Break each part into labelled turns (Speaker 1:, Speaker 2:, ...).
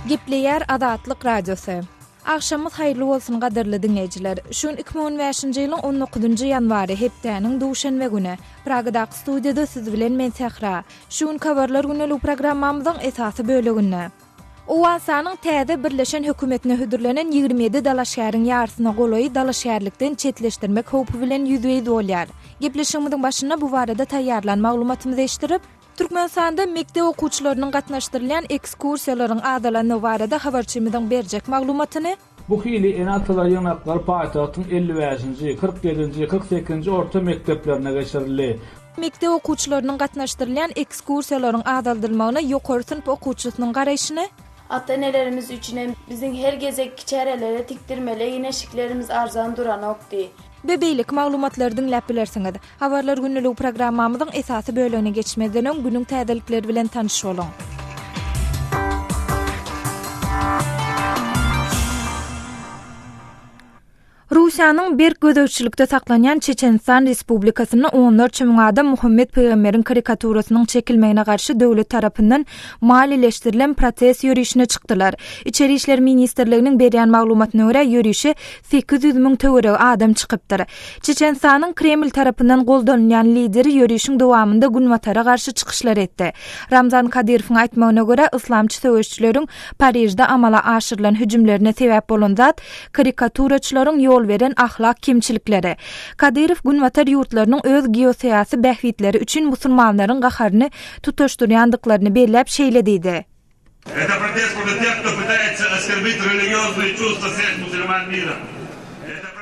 Speaker 1: Gepleýär Azatlyk Radiosy. Agşamyňyz haýyrly bolsun gadyrly diňleýjiler. Şu gün 2015-nji ýylyň 19-njy ýanwary, hepdäniň duşenbe güni. Pragadaky studiýada siz bilen men Sähra. Şu günki Habarlar gündeligi programmamyzyň esasy böleginde. Owganystanyň täze birleşen hökümetine hödürlenen 27 dalaşgäriň ýarysyna golaýy dalaşgärlikden çetleşdirmek howpy bilen ýüzbe-ýüz bolýar. Gepleşigimiziň başynda bu barada taýýarlan maglumatymyzy eşitdirip, Türkmenistanda mekdep okuwçylarynyň gatnaşdyrylýan ekskursiýalaryň azalandygy barada habarçymyzyň berjek maglumatyny,
Speaker 2: Bu hili ene-atalar ýygnaklary paýtagtyň 55-nji, 47-nji, 48-nji orta mekdeplerinde geçirildi.
Speaker 1: Mekdep okuwçylarynyň gatnaşdyrylýan ekskursiýalaryň azaldylmagyna ýokary synp okuwçysynyň garaýşyny,
Speaker 3: Ata-enelerimiz üçinem biziň her gezekki çärelere tikdirmeli egin-eşiklerimiz arzan duranokdy.
Speaker 1: We beýleki maglumatlary diňläp bilersiňiz. Habarlar gündeligi programmamyzyň esasy bölegine geçmezden öň günüň täzelikleri bilen tanyş boluň. Russiýanyň berk gözegçilikde saklanýan Çeçenistan Respublikasynda onlarça müň adam Muhammet pygamberiň karikaturasynyň çekilmegine garşy döwlet tarapyndan maliýeleşdirilen protest ýörişine çykdylar. Içeri işler ministrliginiň berýän maglumatyna görä, ýörişe 800 müň töweregi adam çykypdyr. Çeçenistanyň Kreml tarapyndan goldanylýan lideri ýörişiň dowamynda Günbatara garşy çykyşlar etdi. Ramzan Kadyrowyň aýtmagyna görä, yslamçy söweşijileriň Parižde amala aşyrylan hüjümlerine sebäp bolan zat karikaturaçylaryň ýol beren ahlak kemçilikleri. Kadyrow Günbatar ýurtlarynyň öz geosyýasy bähbitleri üçin musulmanlaryň gaharyny tutaşdyrýandyklaryny belläp şeýle diýdi.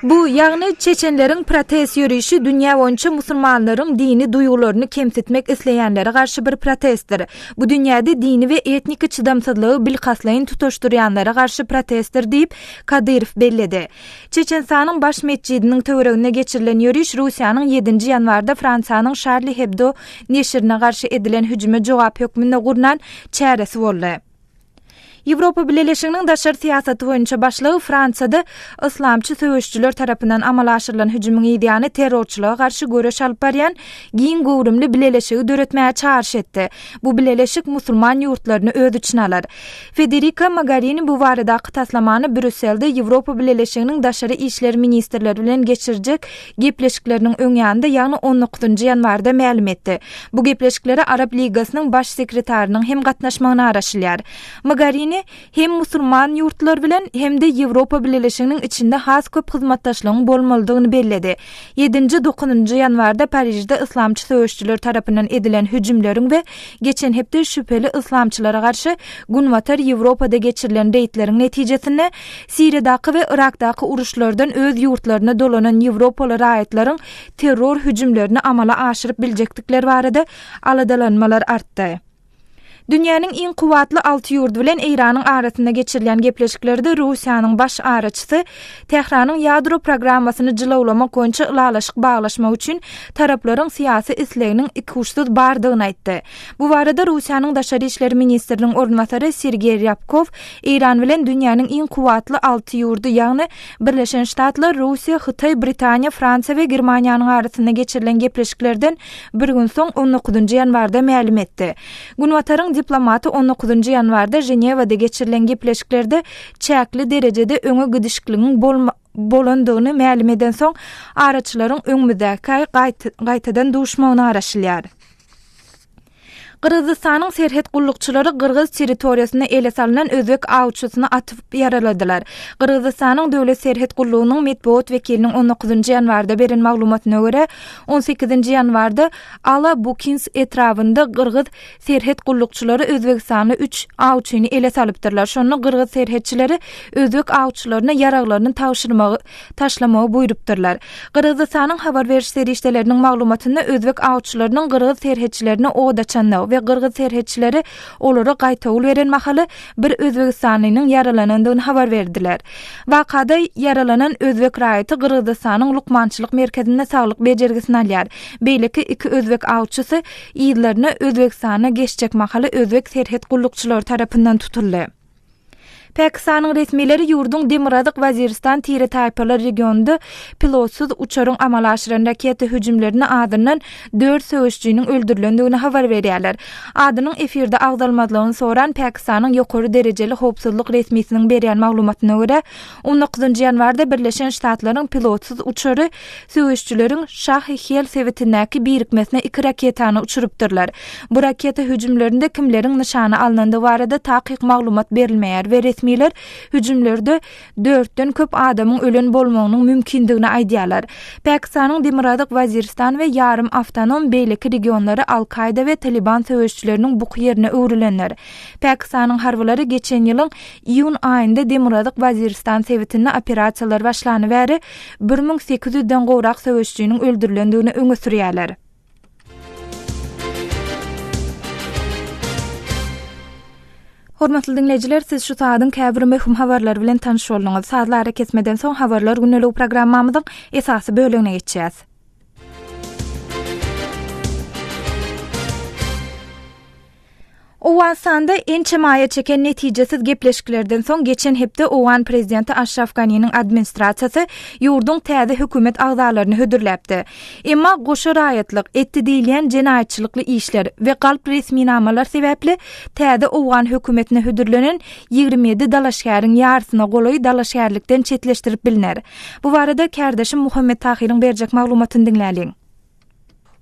Speaker 1: Bu, ýagny çeçenleriň protest ýörişi dünýä boýunça musulmanlaryň dini duýgularyny kemsitmek isleýänlere garşy bir protestdir. Bu dünýäde dini we etniki çydamsyzlygy bilkastlaýyn tutaşdyrýanlara garşy protestdir diýip, Kadyrow belledi. Çeçenistanyň baş metjidiniň töwereginde geçirilen ýöriş Russiýanyň ýedinji ýanwarda Fransiýanyň Şarli Hebdo neşirine garşy edilen hüjüme jogap hökmünde gurnan çäresi boldy. Ýewropa Bileleşiginiň daşary syýasaty boýunça başlygy Fransiýada yslamçy söweşijiler tarapyndan amala aşyrylan hüjümiň yzýany terrorçylyga garşy göreş alyp barýan giň göwrümli bileleşigi döretmäge çagyryş etdi. Bu bileleşik musulman ýurtlaryny öz içine alar. Federika Mogarini bu baradaky taslamany Brýusselde Ýewropa Bileleşiginiň daşary işler ministrleri bilen geçirjek gepleşikleriniň öň ýanynda, ýagny on dokuzynjy ýanwarda mälim etdi. Bu gepleşiklere Arap Ligasynyň Baş sekretarynyň hem gatnaşmagyna garaşylýar. Mogarini hem musulman ýurtlar bilen, hem-de Ýewropa Bileleşiginiň içinde has köp hyzmatdaşlygyň bolmalydygyny belledi. Ýedinji, dokuzynjy ýanwarda Parižde yslamçy söweşijiler tarapyndan edilen hüjümleriň we geçen hepde şübheli yslamçylara garşy Günbatar Ýewropada geçirilen reýdleriň netijesinde Siriýadaky we Yrakdaky uruşlardan öz ýurtlaryna dolanan ýewropaly raýatlaryň terror hüjümlerini amala aşyryp biljekdikleri barada aladalanmalar artdy. Dünýäniň iň kuwwatly alty ýurdy bilen Eýranyň arasynda geçirilýän gepleşiklerde Russiýanyň baş araçysy Tähranyň ýadro programmasyny jylawlamak boýunça ylalaşyk baglaşmak üçin taraplaryň syýasy isleginiň ikuçsuz bardygyny aýtdy. Bu barada Russiýanyň daşary işler ministriniň orunbasary Sergeý Rýabkow Eýran bilen dünýäniň iň kuwwatly alty ýurdy, ýagny Birleşen Ştatlar, Russiýa, Hytaý, Britaniýa, Fransiýa we Germaniýanyň arasynda geçirilen gepleşiklerden bir gün soň, on dokuzynjy ýanwarda mälim etdi. Günbataryň diplomaty on dokuzynjy ýanwarda Ženewada geçirilen gepleşiklerde çäkli derejede öňe gidişikligiň bolandygyny mälim edensoň, araçylaryň öňümizdäki aý gaýtadan duşmagyna garaşylýar. Gyrgyzystanyň serhet gullukçylary gyrgyz territoriýasynda ele salnan özbek awçysyny atyp ýaraladylar. Gyrgyzystanyň Döwlet serhet gullugynyň metbugat wekiliniň on dokuzynjy ýanwarda beren maglumatyna görä, on sekizinji ýanwarda Ala-Bukins etrabynda gyrgyz serhet gullukçylary özbegistanly üç awçyny ele salypdyrlar. Şonda gyrgyz serhetçileri özbek awçylaryna ýaraglaryny tabşyrmagy taşlamagy buýrupdyrlar. Gyrgyzystanyň habar beriş serişdeleriniň maglumatynda özbek awçylarynyň gyrgyz serhetçilerine od açandygy we gyrgyz serhetçileri olara gaýtawul beren mahaly bir özbegistanlynyň ýaralanandygyny habar berdiler. Wakada ýaralanan özbek raýaty Gyrgyzystanyň lukmançylyk merkezinde saglyk bejergisini alýar. Beýleki iki özbek awçysy yzlaryna Özbegistana geçjek mahaly özbek serhet gullukçylary tarapyndan tutuldy. Pakistanyň resmileri ýurduň Demirgazyk Waziristan tire-taýpalar regionynda pilotsyz uçaryň amala aşyran raketa hüjümlerinde azyndan dört söweşijiniň öldürilendigini habar berýärler. Adynyň efirde agzalmazlygyny soran Pakistanyň ýokary derejeli howpsuzlyk resmisiniň berýän maglumatyna görä, on dokuzynjy ýanwarda Birleşen Ştatlaryň pilotsyz uçary söweşijileriň Şahi-Hel sebitindäki birikmesine iki raketany uçurypdyrlar. Bu raketa hüjümlerinde kimleriň nyşana alnandygy barada takyk maglumat berilmeýär we resmiler hüjümlerde dörtden köp adamyň ölen bolmagynyň mümkindigini aýdýarlar. Pakistanyň Demirgazyk Waziristan we ýarym awtonom beýleki regionlary Al-Kaýda we Taliban söweşijileriniň buky ýerine öwrülendir. Pakistanyň harbylary geçen ýylyň Iýun aýynda Demirgazyk Waziristan sebitinde operasiýalar başlany bäri 1800 den gowrak söweşijiniň öldürilendigini öňe sürýärler. Hormatly diňleýjiler, siz şu saadyň käbir möhüm habarlary bilen tanyş bolduňyz. Sazly arakesmeden soň Habarlar gündeligi programmamyzyň esasy bölegine geçýäs. Owganystanda ençeme aýa çeken netijesiz gepleşiklerden soň geçen hepde owgan prezidenti Aşraf Ganiniň administrasiýasy ýurduň täze hökümet agzalaryny hödürläpdi. Emma goşa raýatlyk, etdi diýilýän jenaýatçylykly işler we galp resminamalar sebäpli täze owgan hökümetine hödürlenen 27 dalaşgäriň ýarysyna golaýy dalaşgärlikden çetleşdirip bilner. Bu barada kärdeşim Muhammet Tahyryň berjek maglumatyny diňläliň.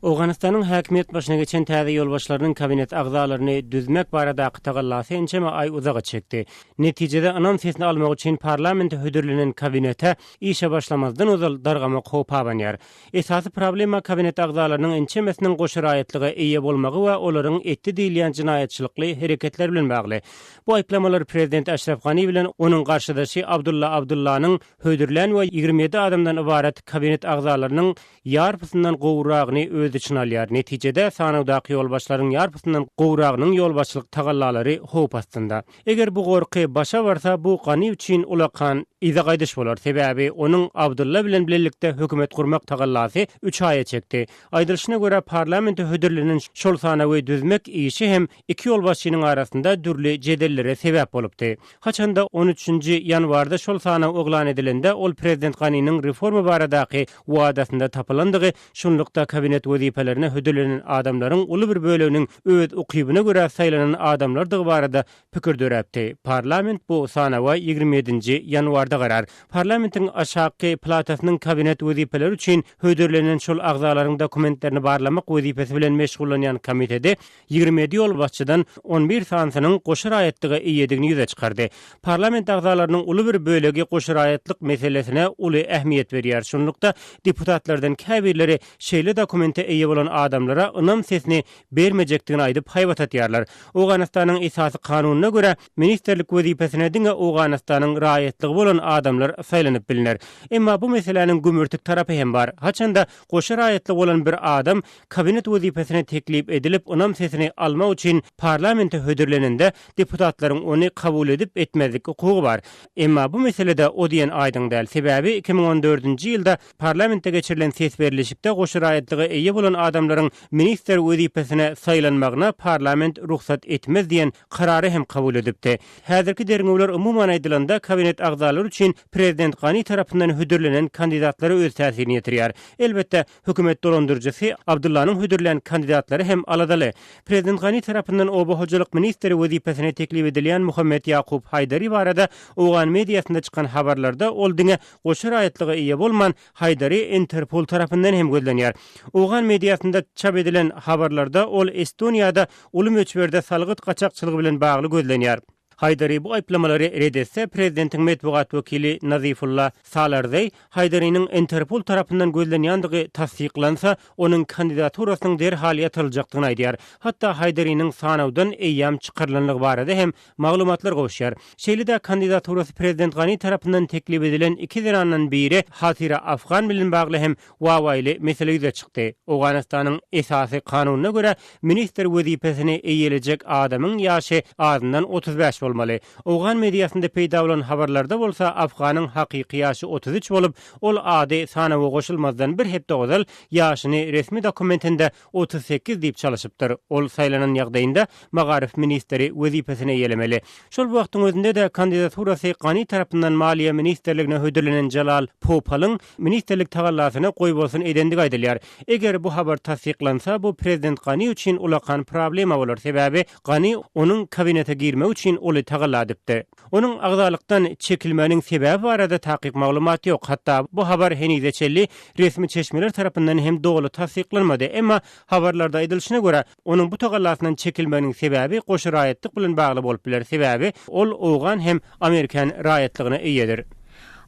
Speaker 4: Owganystanyň häkimiýet başyna geçen täze ýolbaşçylarynyň kabinet agzalaryny düzmek baradaky tagallasy ençeme aý uzaga çekdi. Netijede ynam sesini almak üçin parlamente hödürlenen kabinete işe başlamazdan ozal dargamak howpy abanýar. Esasy problema kabinet agzalarynyň ençemesiniň goşa raýatlyga eýe bolmagy we olaryň etdi diýilýän jenaýatçylykly hereketleri bilen bagly. Bu aýyplamalar prezident Aşraf Gani bilen onuň garşydaşy Abdulla Abdullanyň hödürlän we 27 adamdan ybarat kabinet agzalarynyň ýarpysyndan gowragyny öz içine alýar. Netijede, sanawdaky ýolbaşçylaryň ýarpysyndan gowragynyň ýolbaşçylyk tagallalary howp astynda. Eger bu gorky başa barsa, bu Gani üçin ulakan yza gaýdyş bolar, sebäbi onuň Abdylla bilen bilelikde hökümet gurmak tagallasy üç aýa çekdi. Aýdylyşyna görä, parlamente hödürlenen şol sanawy düzmek işi hem iki ýolbaşçynyň arasynda dürli jedellere sebäp bolupdy. Haçanda on üçünji ýanwarda şol sanaw yglan edilende, ol prezident Ganiniň reforma baradaky wadasynda tapylandygy, şunlukda kabinet wezipelerine hödürlenen adamlaryň uly bir böleginiň öz ukybyna görä saýlanan adamlardygy barada pikir döräpdi. Parlament bu sanawa 27 nji ýanwarda garar. Parlamentiň aşakky palatasynyň kabinet wezipeleri üçin hödürlenen şol agzalaryň dokumentlerini barlamak wezipesi bilen meşgullanýan komiteti 27 ýolbaşçydan on bir sanysynyň goşa raýatlyga eýedigini ýüze çykardy. Parlament agzalarynyň uly bir bölegi goşa raýatlyk meselesine uly ähmiýet berýär. Şunlukda, deputatlardan käbirleri şeýle dokumente eýe bolan adamlara ynam sesini bermejekdigini aýdyp haýbat atýarlar. Owganystanyň esasy kanunyna görä, ministrlik wezipesine diňe Owganystanyň raýatlygy bolan adamlar saýlanyp bilner. Emma bu meseläniň gümürtik tarapy hem bar. Haçanda goşa raýatlygy bolan bir adam Kabinet wezipesine teklip edilip, ynam sesini almak üçin parlamente hödürlenende, deputatlaryň ony kabul edip-etmezlik hukugy bar. Emma bu meselede o diýen aýdyň däl. Sebäbi 2014-nji ýylda parlamentde geçirilen ses berlişikde goşa raýatlyga eýe bolan adamlaryň ministr wezipesine saýlanmagyna parlament rugsat etmez diýen karary hem kabul edipdi. Häzirki derňewler umuman aýdylanda kabinet agzalary üçin prezident Gani tarapyndan hödürlenen kandidatlara öz täsirini ýetirýär. Elbetde, Hökümet dolandyryjysy Abdyllanyň hödürlän kandidatlary hem aladaly. Prezident Gani tarapyndan oba hojalyk ministri wezipesine teklip edilýän Muhammet Ýakup Haýdari barada owgan mediasynda çykan habarlarda ol diňe goşa raýatlyga eýe bolman, Haýdari Interpol tarapyndan hem gözlenýär. Owgan mediasynda çap edilen habarlarda ol Estoniýada uly möçberde salgyt gaçakçylygy bilen bagly gözlenýär. Haýdari bu aýyplamalary ret etse, prezidentiň metbugat wekili Nazifulla Salarzeý Haýdariniň Interpol tarapyndan gözlenýändigi tassyklansa, onuň kandidaturasynyň derhal ýatyryljakdygyny aýdýar. Hatda Haýdariniň sanawdan eýýäm çykarylandygy barada hem maglumatlar gowuşýar. Şeýle-de kandidaturasy prezident Gani tarapyndan teklip edilen iki zenandan biri Hatira Afgan bilen bagly hem Wawaýly mesele ýüze çykdy. Owganystanyň Esasy Kanunyna görä, ministr wezipesini eýelejek adamyň ýaşy azyndan 35 bolmaly. bolmaly. Owgan mediasynda peýda bolan habarlarda bolsa Afganyň hakyky ýaşy 33 bolup, ol ady sanawa goşulmazdan bir hepde ozal ýaşyny resmi dokumentinde 38 diýip çalyşypdyr. Ol saýlanan ýagdaýynda magaryf ministri wezipesini eýelemeli. Şol wagtyň özünde-de kandidaturasy Gani tarapyndan Maliýe ministrligine hödürlenen Jalal Popalyň ministrlik tagallasyna goýbolsun edendigi aýdylýar. Eger bu habar tassyklansa, bu prezident Gani üçin ulakan problema bolar, sebäbi Gani onuň kabinete girmegi üçin uly tagalla edipdi. Onuň agzalykdan çekilmeginiň sebäbi barada takyk maglumat ýok, hatda bu habar henize çenli resmi çeşmeler tarapyndan hem doly tassyklanmady. Emma habarlarda aýdylyşyna görä, onuň bu tagallasyndan çekilmeginiň sebäbi goşa raýatlyk bilen bagly bolup biler, sebäbi ol owgan hem amerikan raýatlygyna eýedir.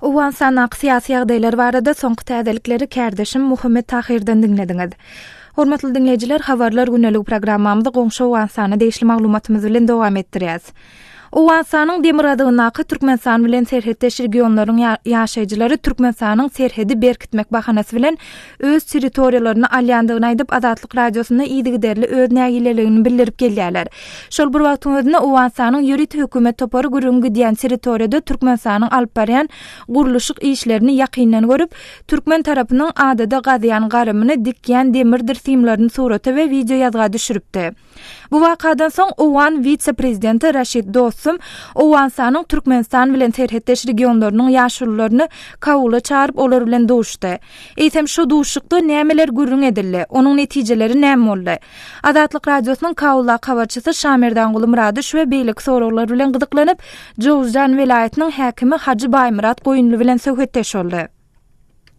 Speaker 1: Owganystandaky syýasy ýagdaýlar barada soňky täzelikleri kärdeşim Muhammet Tahyrdan diňlediňiz. Hormatly diňleýjiler, Habarlar gündeligi programmamyzy goňşy Owganystana degişli maglumatymyz bilen dowam etdirýäs. Owganystanyň demirgazygyndaky Türkmenistan bilen serhetdeş regionlaryň ýaşaýjylary Türkmenistanyň serhedi berkitmek bahanasy bilen öz territoriýalaryny alýandygyny aýdyp, Azatlyk Radiosynda yzygiderli öz nägileligini bildirip gelýärler. Şol bir wagtyň özünde Owganystanyň ýörite hökümet topary gürrüňi gidýän territoriýada Türkmenistanyň alyp barýan gurluşyk işlerini ýakyndan görüp, türkmen tarapynyň adada gazýan garymyny, dikýän demirdir simlerini surata we wideoýazga düşüripdi. Bu wakadan soň owgan wise-prezidenti Raşid Dostum Owganystanyň Türkmenistan bilen serhetdeş regionlarynyň ýaşulularyny Kabula çagyryp, olar bilen duşdy. Eýsem, şo duşuşykda nämeler gürrüň edildi? Onuň netijeleri näme boldy? Azatlyk Radiosynyň Kabuldaky habarçysy Şamerdanguly Myrady şu we beýleki soraglar bilen gyzyklanyp, Jowzjan welaýatynyň häkimi Hajy Baýmyrat Goýunly bilen söhbetdeş boldy.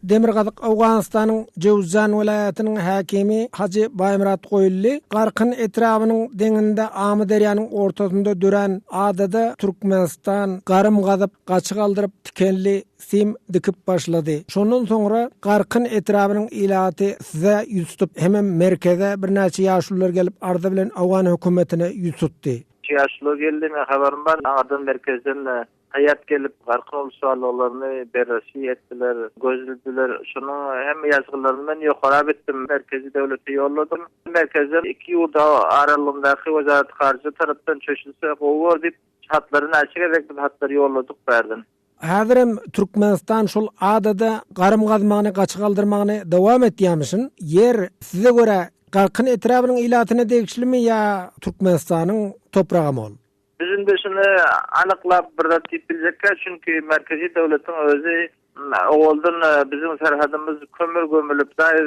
Speaker 5: Demirgazyk Owganystanyň Jöwüzjan welaýatynyň häkimi Hajy Baýmyrat Goýully Garkyn etrabynyň deňinde Amyderýanyň ortasynda dörän adada Türkmenistan garym gazyp, gaçy galdyryp, tikenli sim dikip başlady. Şondan soňra Garkyn etrabynyň ilaty size ýüz tutup, hemem merkeze birnäçe ýaşulular gelip arza bilen owgan hökümetine ýüz tutdy.
Speaker 6: Ýaşulular geldi, men habarym bar, aňyrdan merkezden Haýat gelip, gark ol-suallyklaryny berresi etdiler, gözlediler. Şonuň hemme ýazgylaryny men ýokarap etdim, merkezi döwlete ýolladym. Merkezden iki ýurt aralygyndaky Wezaret Haryja tarapdan çöşülse gowy bor diýip, hatlary näçe gezek biz hatlary ýolladyk bärden.
Speaker 5: Häzirem Türkmenistan şol adada garym gazmagyny, gaçy galdyrmagyny dowam etýämişin. Ýer size görä Garkyn etrabynyň ilatyna degişlimi ýa Türkmenistanyň topragamy ol?
Speaker 6: Biz indi şuny anyklap bir zat diýip biljekkä, çünki merkezi döwletiň özi owaldan biziň serhedimiz kömür gömülip, daýy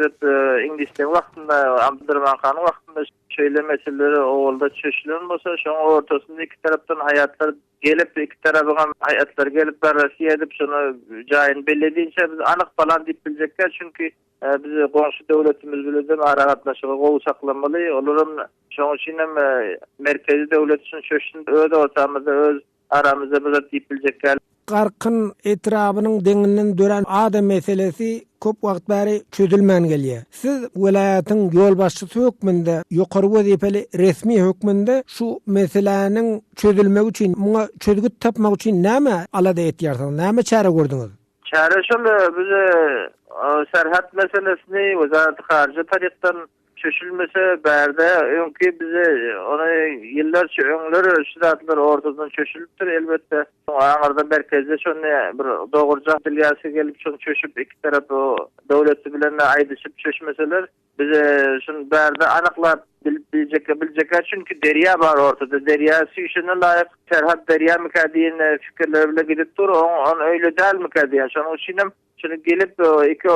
Speaker 6: iňlisleň wagtynda, Abdurrahman hanyň wagtynda şeýle meseleler owalda çöşülen bolsa, şoň ortasynda iki tarapdan haýatlar gelip, iki tarapyňam haýatlary gelip barrasiýa edip, şony jaýyny belli edinçä biz anyk palan diýip biljekkä, çünki biz goňşy döwletimiz bilen aragatnaşygy gowy saklamaly, olaram Şonuň üçin hem merkezi döwlet üçin çöşsün öz ortamyzda öz aramyzda bir zat diýip biljek däl.
Speaker 5: Garkyn etrabynyň deňinden dörän ada meselesi köp wagt bäri çözülmän gelýär. Siz welaýatyň ýolbaşçysy hökmünde, ýokary wezipeli resmi hökmünde şu meseläniň çözülmegi üçin, muňa çözgüt tapmak üçin näme alada etýärsiňiz, näme çäre gördüňiz?
Speaker 6: Çäre şol, biz serhet meselesini Wezaret-i Haryja tarykdan Çöşülmese bärde öňki bize ony ýyllarça öňler şu zatlar ortadan çöşülipdir elbetde aňyrda merkezde şony bir dogruja dil gelip şony çöşüp iki tarap döwleti bilen aýdyşyp çöşmeseler bize şuny bärde anyklap bilip biljekkä biljekkä çünki derýa bar ortada derýa süýşene laýyk serhat derýamyka diýen fikirler bile gidip dur on öýle dälmikä diýen şonuň üçinem Şuny gelip iki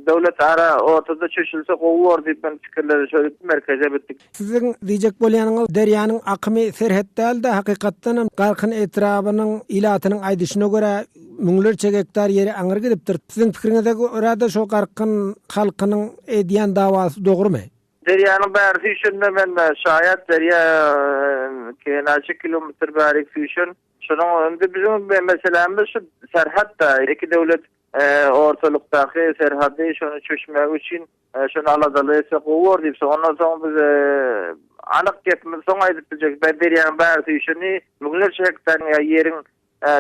Speaker 6: döwlet ara ortada çöşülse gowy bor diýip men pikirleri şöýdüp merkeze bitdik.
Speaker 5: Siziň diýjek bolýanyňyz derýanyň akymy serhet däl-de hakykatdanam Garkyn etrabynyň ilatynyň aýdyşyna görä müňlerçe gektar ýeri aňry gidipdir. Siziň pikiriňize görä-de şo Garkyn halkynyň edýän dawasy dogrumy?
Speaker 6: Derýanyň bäri süýşenine men şaýat derýa näçe kilometr bärik süýşen. Şonuň indi biziň meselämiz şu serhet-de, iki döwlet ortalykdaky serhady şony çöşmek üçin şony aladaly etse gowy bor diýip, ondan soň biz anyk gepimizi soň aýdyp biljek. Derýanyň bäri süýşeni müňlerçe hektar ýeriň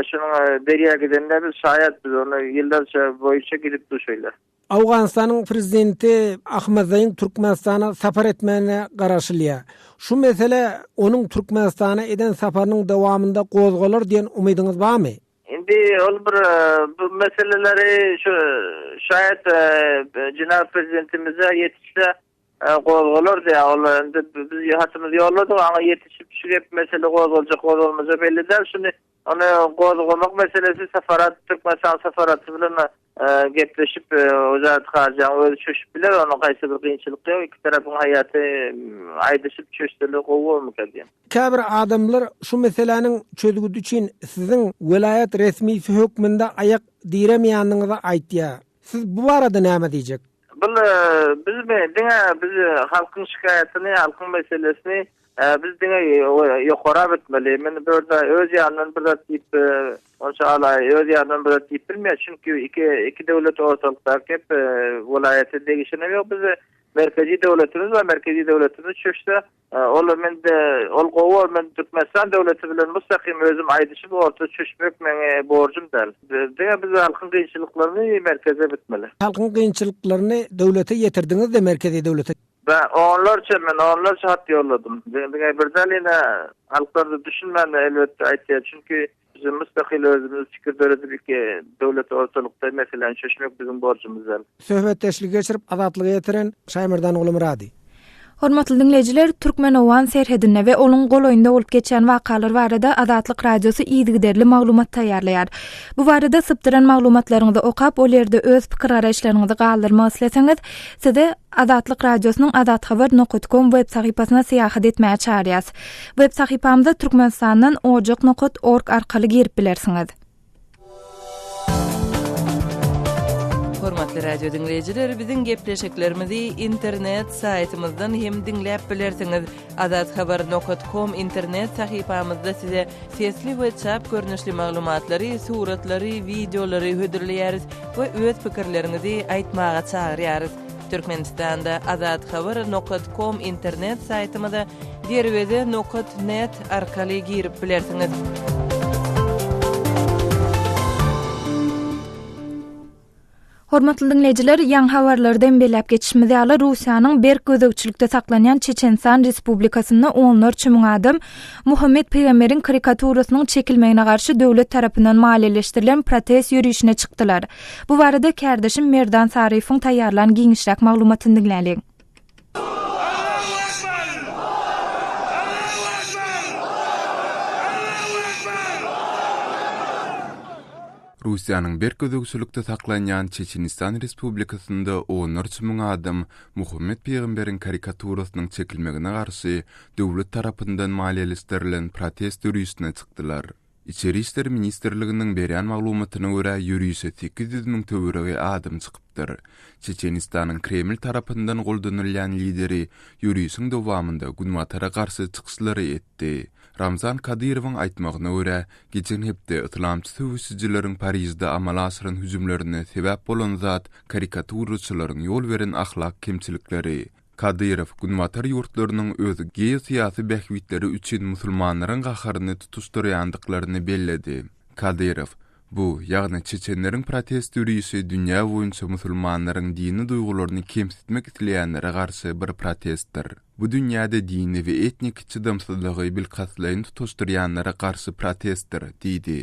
Speaker 6: şunuň derýa gidenine biz şaýat biz ony ýyllarça boýunça gidip dur şeýle.
Speaker 5: Owganystanyň prezidenti Ahmedzaýyň Türkmenistana sapar etmegine garaşylýar. Şu mesele onuň Türkmenistana eden saparynyň dowamynda gozgalar diýen umydyňyz barmy?
Speaker 6: Indi ol bir bu meseleleri şu şaýat jenap prezidentimize ýetişse gozgalar diýýär. Ol indi biz hatymyzy ýolladyk, aňa ýetişip şu gep mesele gozgaljak gozgalmajak belli däl. Şuny ony gozgamak meselesi safarat Türkmenistan safaraty bilen gepleşip Wezaret Harjanyň özi çöşüp biler, onuň haýsy bir kynçylyk ýok. Iki tarapyň haýaty aýdyşyp çöşseler gowy bolmyka diýen.
Speaker 5: Käbir adamlar şu meseläniň çözgüdi üçin siziň welaýat resmisi hökmünde aýak diremeýändigiňizi aýtýar. Siz bu barada näme diýjek?
Speaker 6: Bul bizmi diňe biz halkyň şikaýatyny, halkyň meselesini biz diňe ýokara bitmeli. Men bu ýerde öz ýanymdan bir zat diýip onça alaý öz ýanymdan bir zat diýip bilmeýän. Çünki iki iki döwlet ortalykdaky gep welaýata degişenem ýok. Biz merkezi döwletimiz bar. Merkezi döwletimiz çözse Ol mende ol gowy bor men Türkmenistan döwleti bilen mustakym özüm aýdyşyp orta çüşmek meň borjum däl. Diňe biz halkyň kynçylyklaryny merkeze bitmeli.
Speaker 5: Halkyň kynçylyklaryny döwlete ýetirdiňizde merkezi döwlete.
Speaker 6: Ben onlarça men onlarça hat ýolladym. Diňe bir däl ýene halklarda düşünmän elbetde aýtýar çünki Biz müstakyl özümiz pikir döredip iki döwlet ortalykda meseläni çöşmek biziň borjumyz däl.
Speaker 5: Söhbetdeşligi geçirip Azatlyga ýetiren Şaýmerdan Gulumyrady.
Speaker 1: Hormatly diňleýjiler, türkmen-owgan serhedinde we onuň golaýynda bolup geçýän wakalar barada Azatlyk Radiosy yzygiderli maglumat taýýarlaýar. Bu barada sypdyran maglumatlaryňyzy okap, ol ýerde öz pikir-garaýyşlaryňyzy galdyrmak isleseňiz, size Azatlyk Radiosynyň Azathabar nokat kom web sahypasyna syýahat etmäge çagyrýas. Web sahypamyza Türkmenistandan ojak nokat org arkaly girip bilersiňiz.
Speaker 7: Hormatly radio diňleýjiler, biziň gepleşiklerimizi internet saýtymyzdan hem diňläp bilersiňiz. Azathabar nokat kom internet sahypamyzda size sesli we çap görnüşli maglumatlary, suratlary, wideolary hödürleýäris we öz pikirleriňizi aýtmaga çagyrýarys. Türkmenistanda Azathabar nokat kom internet saýtymyza Derweze nokat net arkaly girip bilersiňiz.
Speaker 1: Hormatly diňleýjiler, ýaňy habarlarda hem belläp geçişimiz ýaly, Russiýanyň berk gözegçilikde saklanýan Çeçenistan Respublikasynda onlarça müň adam Muhammet pygamberiň karikaturasynyň çekilmegine garşy döwlet tarapyndan maliýeleşdirilen protest ýörişine çykdylar. Bu barada kärdeşim Merdan Saryýewiň taýýarlan giňişräk maglumatyny diňläliň.
Speaker 8: Russiýanyň berk gözegçilikde saklanýan Çeçenistan Respublikasynda onlarça müň adam Muhammet pygamberiň karikaturasynyň çekilmegine garşy döwlet tarapyndan maliýeleşdirilen protest ýörişine çykdylar. Içeri işler ministrliginiň berýän maglumatyna görä, ýörişe 800 müň töweregi adam çykypdyr. Çeçenistanyň Kreml tarapyndan goldanylýan lideri ýörişiň dowamynda Günbatara garşy çykyşlary etdi. Ramzan Kadyrowyň aýtmagyna görä, geçen hepde yslamçy söweşijileriň Parižde amala aşyran hüjümlerine sebäp bolan zat karikaturaçylaryň ýol beren ahlak kemçilikleri. Kadyrow Günbatar ýurtlarynyň öz geosyýasy bähbitleri üçin musulmanlaryň gaharyny tutuşdyrýandyklaryny belledi. Kadyrow, Bu, ýagny çeçenleriň protest ýörişi dünýä boýunça musulmanlaryň dini duýgularyny kemsitmek isleýänlere garşy bir protestdir. Bu dünýäde dini we etniki çydamsyzlygy bilkastlaýyn tutaşdyrýanlara garşy protestdir diýdi.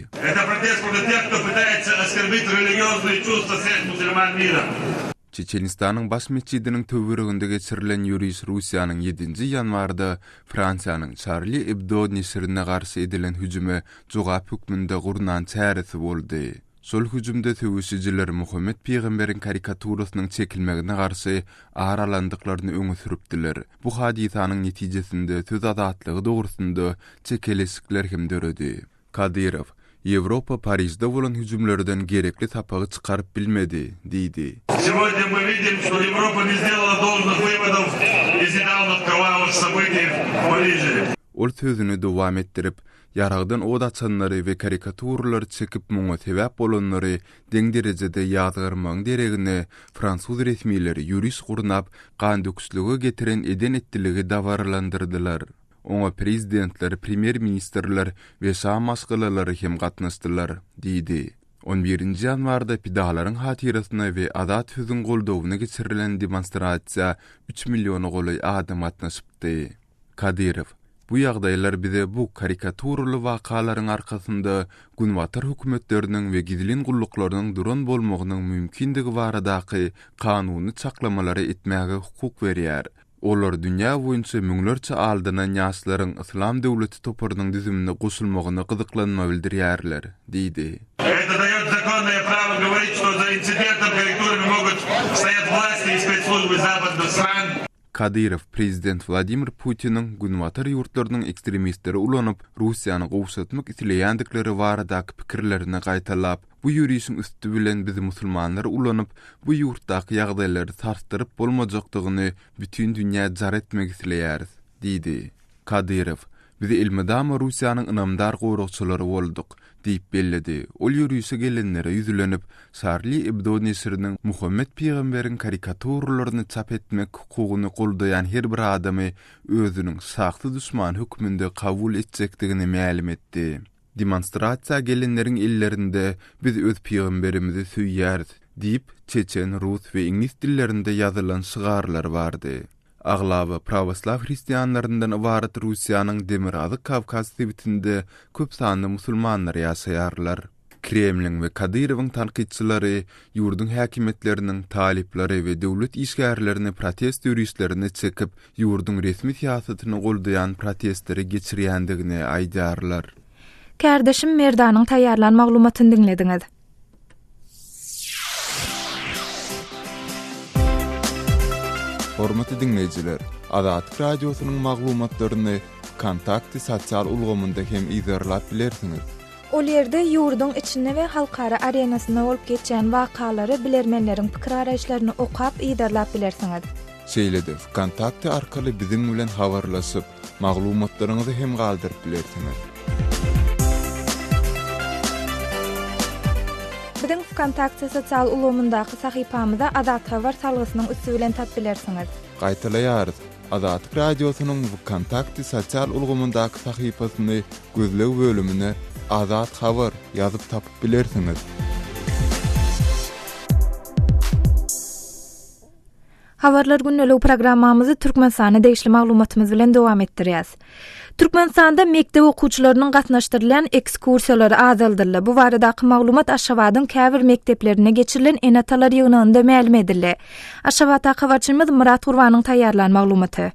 Speaker 8: Çeçenistanyň baş metjidiniň töwereginde geçirilen ýöriş Russiýanyň ýedinji ýanwarda Fransiýanyň Charlie Hebdo neşirine garşy edilen hüjüme jogap hökmünde gurnan çäresi boldy. Şol hüjümde söweşijiler Muhammet pygamberiň karikaturasynyň çekilmegine garşy ar alandyklaryny öňe sürüpdiler. Bu hadysanyň netijesinde söz azatlygy dogrusynda çekeleşikler hem döredi. Kadyrow, Ýewropa Parižde bolan hüjümlerden gerekli sapagy çykaryp bilmedi diýdi. Ol sözüni dowam etdirip, Ýaragdan ot açanlary we karikaturalary çekip muňa sebäp bolanlary deň derejede ýazgarmagyň deregine fransuz resmileri ýöriş gurnap gandöküşlige getiren eden-etdiligi dabaralandyrdylar. Oňa prezidentler, premýer-ministrler we şa maşgalalary hem gatnaşdylar, diýdi. On birinji ýanwarda pidalaryň hatyrasyna we azat sözüň goldawyna geçirilen demonstrasiýa üç milliona golaý adam gatnaşypdy. Kadyrow, Bu ýagdaýlar bize bu karikaturaly wakalaryň arkasynda günbatar hökümetleriniň we gizlin gulluklarynyň duran bolmagynyň mümkindigi baradaky kanuny çaklamalary etmäge hukuk berýär. Olar dünýä boýunça müňlerçe aldanan ýaşlaryň Yslam döwleti toparynyň düzümine goşulmagyna gyzyklanma bildirýärler diýdi. Kadyrow prezident Wladimir Putiniň Günbatar ýurtlarynyň ekstremistleri ulanyp, Russiýany gowşatmak isleýändikleri baradaky pikirlerini gaýtalap, Bu ýörişiň üsti bilen biz musulmanlary ulanyp, bu ýurtdaky ýagdaýlary sarsdyryp bolmajakdygyny bütin dünýä jar etmek isleýäris diýdi. Kadyrow, Biz elmydama Russiýanyň ynamdar goragçylary bolduk diýip belledi. Ol ýörişe gelenlere ýüzlenip, Şarli Ebdo neşiriniň Muhammet pygamberiň karikaturalaryny çap etmek hukugyny goldaýan her bir adamy özüniň şahsy duşmany hökmünde kabul etjekdigini mälim etdi. Demonstrasiýa gelenleriň ellerinde Biz öz pygamberimizi söýýäris diýip, çeçen, rus we iňlis dillerinde ýazylan şygarlar bardy. Aglaba prawoslaw hristianlaryndan ybarat Russiýanyň Demirgazyk Kawkaz sebitinde köp sanly musulmanlar ýaşaýarlar. Kremliň we Kadyrowyň tankytçylary ýurduň häkimiýetleriniň talyplary we döwlet işgärlerini protest ýörişlerine çekip, ýurduň resmi syýasatyny goldaýan protestleri geçirýändigini aýdýarlar.
Speaker 1: Kärdeşim Merdanyň taýýarlan maglumatyny diňlediňiz.
Speaker 8: Hormatly diňleýjiler, Azatlyk Radiosynyň maglumatlaryny Wkontakte sosial ulgamynda hem yzarlap bilersiňiz.
Speaker 1: Ol ýerde ýurduň içinde we halkara arenasynda bolup geçýän wakalary, bilermenleriň pikir-garaýyşlaryny okap, yzarlap bilersiňiz.
Speaker 8: Şeýle-de, Wkontakte arkaly biziň bilen habarlaşyp, maglumatlaryňyzy hem galdyryp bilersiňiz.
Speaker 1: Biziň Wkontakte sosial ulgamyndaky sahypamyza Azathabar salgysynyň üsti bilen tap bilersiňiz.
Speaker 8: Gaýtalaýarys, Azatlyk Radiosynyň Wkontakte sosial ulgamyndaky sahypasyny gözleg bölümine Azat Habar ýazyp tapyp bilersiňiz.
Speaker 1: Habarlar gündeligi programmamyzy Türkmenistana degişli maglumatymyz bilen dowam etdirýäs. Türkmenistanda mekdep okuwçylarynyň gatnaşdyrylýan ekskursiýalary azaldyldy. Bu baradaky maglumat Aşgabadyň käbir mekdeplerinde geçirilen ene-atalar ýygnagynda mälim edildi. Aşgabatdaky habarçymyz Myrat Gurbanyň taýýarlan maglumaty.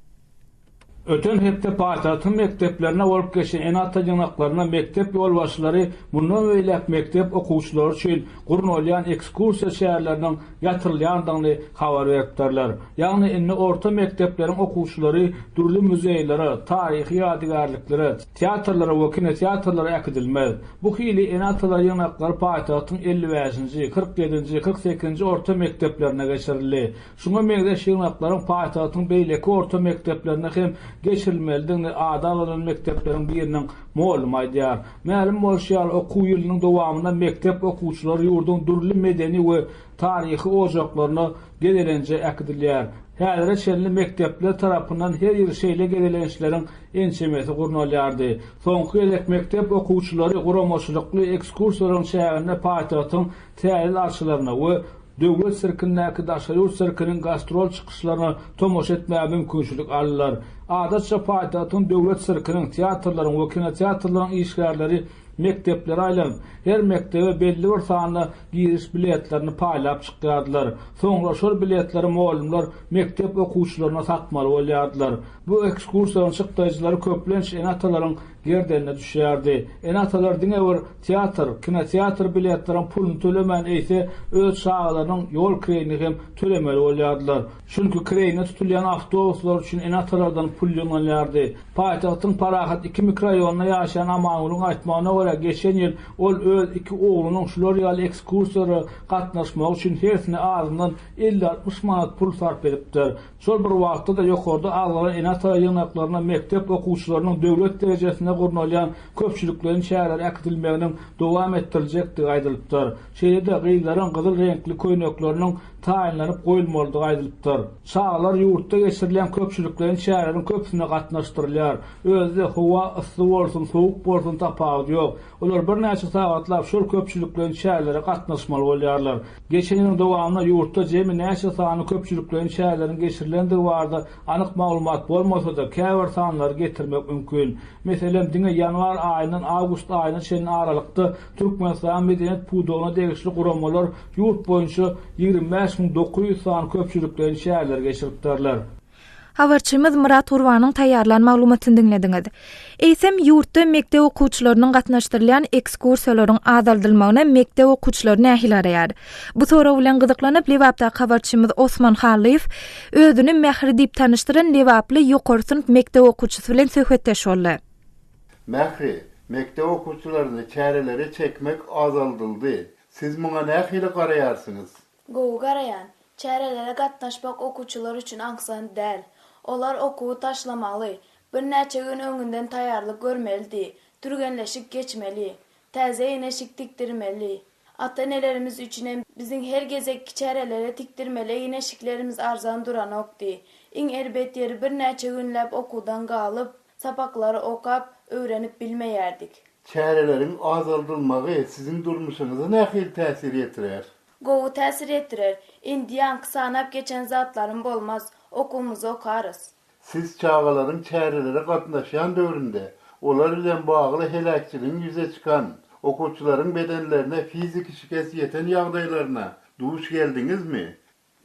Speaker 2: Öten hepde paýtagtyň mekdeplerinde bolup geçen ene-ata ýygnaklarynda mekdep ýolbaşçylary mundan beýläk mekdep okuwçylary üçin gurnalýan ekskursiýa çäreleriniň ýatyrylýandygyny habar beripdirler. Ýagny indi orta mekdepleriň okuwçylary dürli muzeýlere, taryhy ýadygärliklere, teatrlara we kinoteatrlara äkidilmez. Bu hili ene-atalar ýygnaklary paýtagtyň 55-nji, 47-nji, 48-nji orta mekdeplerinde geçirildi. Şuňa meňzeş ýygnaklaryň paýtagtyň beýleki orta mekdeplerinde hem geçirilmelidigini ady agzalan mekdepleriň biriniň mugallymy aýdýar. Mälim bolşy ýaly, okuw ýylynyň dowamynda mekdep okuwçylary ýurduň dürli medeni we taryhy ojaklaryna gezelenje äkidilýär. Häzire çenli mekdepler tarapyndan her ýyl şeýle gezelençleriň ençemesi gurnalýardy. Soňky gezek mekdep okuwçylary guramaçylykly ekskursiýalaryň çäginde paýtagtyň Täze arçalaryna we Döwlet sirkindäki daşary ýurt sirkiniň gastrol çykyşlaryna tomaşa etmäge mümkinçilik aldylar. Adatça paýtagtyň döwlet sirkiniň, teatrlaryň we kinoteatrlaryň işgärleri mekdeplere aýlanyp, her mekdebe belli bir sanda giriş biletlerini paýlap çykýardylar. Soňra şol biletleri mugallymlar mekdep okuwçylaryna satmaly bolýardylar. Bu ekskursiýalaryň çykdaýjylary köplenç ene-atalaryň gerdenine düşýärdi. Ene-atalar diňe bir teatr, kinoteatr biletleriň puluny tölemän, eýse, öz çagalarynyň ýol kireýini hem tölemeli bolýardylar. Çünki kireýine tutulýan awtobuslar üçin ene-atalardan pul ýygnalýardy. Paýtagtyň Parahat iki mikroraýonynda ýaşaýan Amangulyň aýtmagyna görä, geçen ýyl ol öz iki oglunyň şular ýaly ekskursiýalara gatnaşmagy üçin hersine azyndan 50-60 manat pul sarp edipdir. Şol bir wagtda-da ýokarda agzalan ene-ata ýygnaklaryna mekdep okuwçylarynyň döwlet derejesinde gurnalýan köpçülikleýin çärelere äkidilmeginiň dowam etdiriljekdigi aýdylypdyr. Şeýle-de gyzlaryň gyzyl reňkli köýnekleriniň taýynlanyp goýulmalydygy aýdylypdyr. Çagalar ýurtda geçirilýän köpçülikleýin çäreleriň köpüsine gatnaşdyrylýar. Özi-de howa yssy bolsun, sowuk bolsun tapawudy ýok. Olar birnäçe sagatlap şol köpçülikleýin çärelere gatnaşmaly bolýarlar. Geçen ýylyň dowamynda ýurtda jemi näçe sany köpçülikleýin çäreleriň geçirilendigi barada anyk maglumat bolmasa-da, käbir sanlary getirmek mümkin. Meselem, diňe ýanwar aýyndan awgust aýyna çenli aralykda Türkmenistanyň medeniýet pudagyna degişli guramalar ýurt boýunça 25 900 sany köpçülikleýin çäreleri geçiripdirler.
Speaker 1: Habarçymyz Myrat Gurbanyň taýýarlan maglumatyny diňlediňiz. Eýsem, ýurtda mekdep okuwçylarynyň gatnaşdyrylýan ekskursiýalaryň azaldylmagyna mekdep okuwçylary nähili garaýar? Bu sorag bilen gyzyklanyp, Lebapdaky habarçymyz Osman Hallyýew özüni Mähri diýip tanyşdyran lebaply ýokary synp mekdep okuwçysy bilen söhbetdeş boldy.
Speaker 9: Mähri, mekdep okuwçylaryny çärelere çekmek azaldyldy. Siz muňa nähili garaýarsyňyz?
Speaker 3: Gowy garaýan. Çärelere gatnaşmak okuwçylar üçin aňsat däl. Olar okuwy taşlamaly, birnäçe gün öňünden taýýarlyk görmelidi, türgenleşik geçmeli, täze egin-eşik tikdirmeli. Ata-enelerimiz üçinem biziň her gezekki çärelere tikdirmeli egin-eşiklerimiz arzan duranokdy. Iň erbet ýeri birnäçe günläp okuwdan galyp, sapaklary okap, öwrenip bilmeýärdik.
Speaker 9: Çäreleriň azaldylmagy siziň durmuşyňyza nähili täsir ýetirer?
Speaker 3: Gowy täsir ýetirer. Indi ýaňky sanap geçen zatlarym bolmaz. Okuwymyzy okarys.
Speaker 9: Siz çagalaryň çärelere gatnaşýan döwründe olar bilen bagly heläkçiligiň ýüze çykan, okuwçylaryň bedenlerine fiziki şikes ýeten ýagdaýlaryna duş geldiňizmi?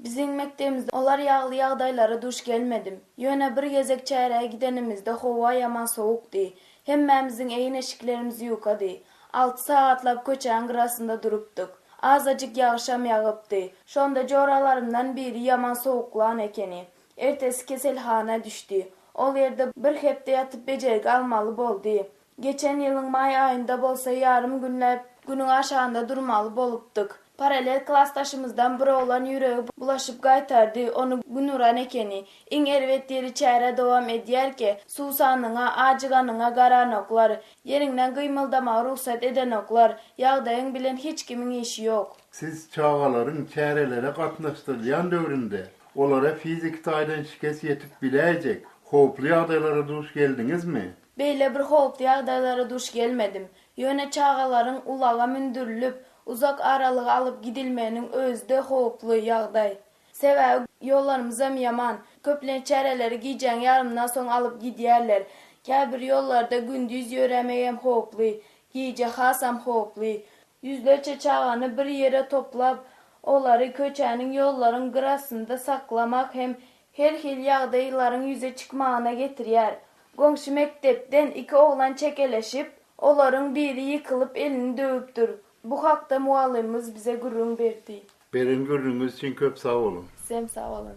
Speaker 3: Biziň mekdebimizde olar ýagly ýagdaýlara duş gelmedim. Ýöne bir gezek çärä gidenimizde howa ýaman sowukdy. Hemmämiziň egin-eşiklerimiz ýukady. Alty sagatlap köçäň gyrasynda durupdyk. Azajyk ýagyşam ýagypdy. Şonda joralarymdan biri ýaman sowuklan ekeni. Ertesi keselhana düşdi. Ol ýerde bir hepde ýatyp bejergi almaly boldy. Geçen ýylyň maý aýynda bolsa ýarym günläp Günüň aşagynda durmaly bolupdyk. Parallel klasdaşymyzdan bir oglan ýüregi bulaşyp gaýtardy, ony Gün uran ekeni. Iň erbet ýeri çäre dowam edýärkä, suwsanyňa, ajyganyňa garanoklar, ýeriňden gymyldamaga rugsat edenoklar, ýagdaýyň bilen hiç kimiň işi ýok.
Speaker 9: Siz çagalaryň çärelere gatnaşdyrylýan döwründe olara fiziki taýdan şikes ýetip biläýjek howply ýagdaýlara duş geldiňizmi?
Speaker 3: Beýle bir howply ýagdaýlara duş gelmedim. Ýöne çagalaryň ulaga mündürilip, uzak aralyga alyp gidilmeginiň özi-de howply ýagdaý. Sebäbi ýollarymyzam ýaman. Köplenç çäreleri gijäň ýarymyndan soň alyp gidýärler. Käbir ýollarda gündiz ýöremegem howply, gije hasam howply. Ýüzlerçe çagany bir ýere toplap, olary köçäniň, ýollaryň gyrasynda saklamak hem her hili ýagdaýlaryň ýüze çykmagyna getirýär. Goňşy mekdepden iki oglan çekeleşip, olaryň biri ýykylyp elini döwüpdir. Bu hakda mugallymymyz bize gürrüň berdi.
Speaker 9: Beren gürrüňiňiz üçin köp sag boluň.
Speaker 3: Sizem sag boluň.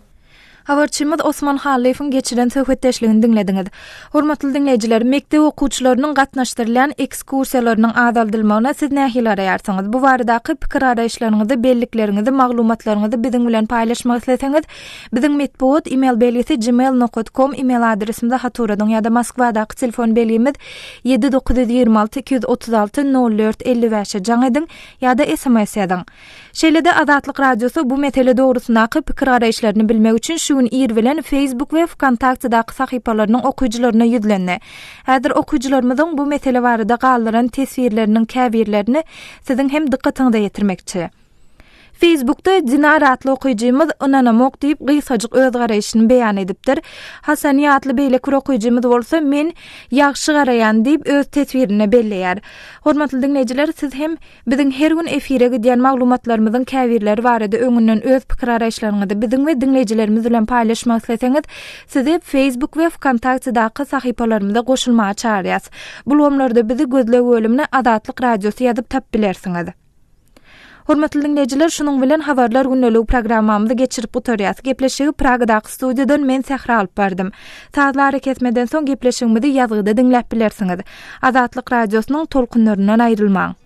Speaker 1: Habarçymyz Osman Hallyýewiň geçiren söhbetdeşligini diňlediňiz. Hormatly diňleýjiler, mekdep okuwçylarynyň gatnaşdyrylýan ekskursiýalarynyň azaldylmagyna siz nähili garaýarsyňyz? Bu baradaky pikir-garaýyşlaryňyzy, bellikleriňizi, maglumatlaryňyzy biziň bilen paýlaşmak isleseňiz, Biziň metbugat email belgisi gmail nokat kom email adresimize hat ugradyň ýa-da Moskwadaky telefon belgimiz 7 926 236 04 55-e jaň ediň ýa-da sms ýazyň. Şeýle-de Azatlyk Radiosy bu mesele dogrusyndaky pikir-garaýyşlaryny bilmek üçin şu gün ir bilen Facebook we Wkontaktedaky sahypalarynyň okyjylaryna ýüzlendi. Häzir okyjylarymyzyň bu mesele barada galdyran teswirleriniň käbirlerini siziň hem dykgatyňyza ýetirmekçi. Facebookda Dinara atly okyjymyz ynanamok diýip gysgajyk öz garaýşyny beýan edipdir. Hasani atly beýleki bir okyjymyz bolsa men ýagşy garaýan diýip öz teswirinde belleýär. Hormatly diňleýjiler siz hem biziň her gün efire gidýän maglumatlarymyzyň käbirleri barada öňünden öz pikir garaýyşlaryňyzy biziň we diňleýjilerimiz bilen paýlaşmak isleseňiz sizi Facebook we Wkontaktedaky sahypalarymyza goşulmaga çagyrýas. Bu ulgamlarda bizi gözleg bölümine Azatlyk Radiosy ýazyp tapyp bilersiňiz. Hormatly diňleýjiler, şunuň bilen Habarlar gündeligi programmamyzy geçirip gutarýas. Gepleşigi Pragadaky studiýadan men Sähra alyp bardym. Sazly arakesmeden soň gepleşigimizi ýazgyda diňläp bilersiňiz. Azatlyk Radiosynyň tolkunlaryndan aýrylmaň.